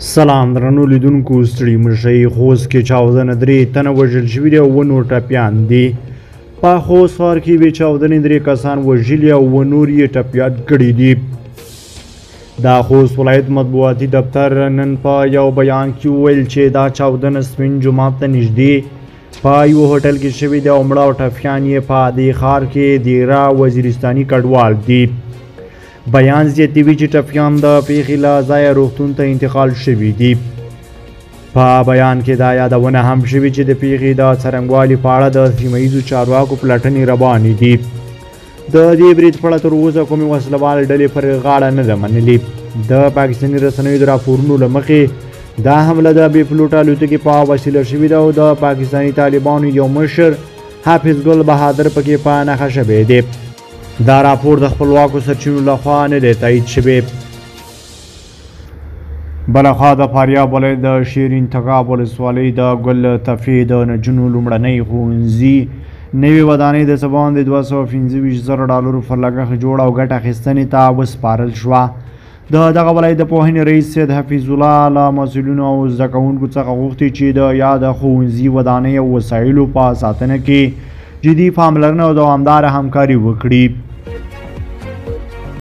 سلام درنو لیدونکو، ستړي مشئ. خوست کې چاودنه، 3 تنه وژل شوي دي او 7 نور ټپیان دي. په خوست ښار کې یوې چاودنې 3 کسان وژلي او 7 نور یې ټپیان کړي دي. د خوست ولایت مطبوعاتي دفتر نن په یو بیان کې وویل چې دا چاودنه سپین جومات ته نږدې په یو هوټل کې شوې ده او مړه او ټپیان یې په دې ښار کې دیره وزیرستاني کډوال دي. بیان زیاتوي چې ټپیان د پیښې له ځایه روغتون ته انتقال شوي دي. په بیان کې دا یادونه هم شوې چې د پیښې د څرنګوالي په اړه د سیمه ییزو چارواکو پلټنې روانې دي. د دې برید پړه تر اوسه کومې وسلهوالې ډلې پر غاړه نه ده منلې. د پاکستاني رسنیو د راپورونو له مخې دا حمله د بې پیلوټه الوتکې په وسیله شوې ده او د پاکستاني طالبانو یو مشر حافظ ګل بهادر پکې په نښه شوی دی. دا راپور د خپلواکو سرچینو لخوا نه دی تایید شوی. بلخوا د فاریاب ولایت د شیرین تګاب ولسوالۍ د ګل تفې د نجونو لومړنۍ ښوونځي نوې ودانۍ د څه باندې 225,000 ډالرو پر لګښت جوړه او ګټه اخیستنې ته وسپارل شوه. د دغه ولایت د پوهنې رئیس سید حفیظ الله له مسؤلینو او زده کوونکو څخه غوښتي چې د یاد ښوونځي ودانۍ او وسایلو په ساتنه کې جدي پاملرنه او دوامداره همکاري وکړي.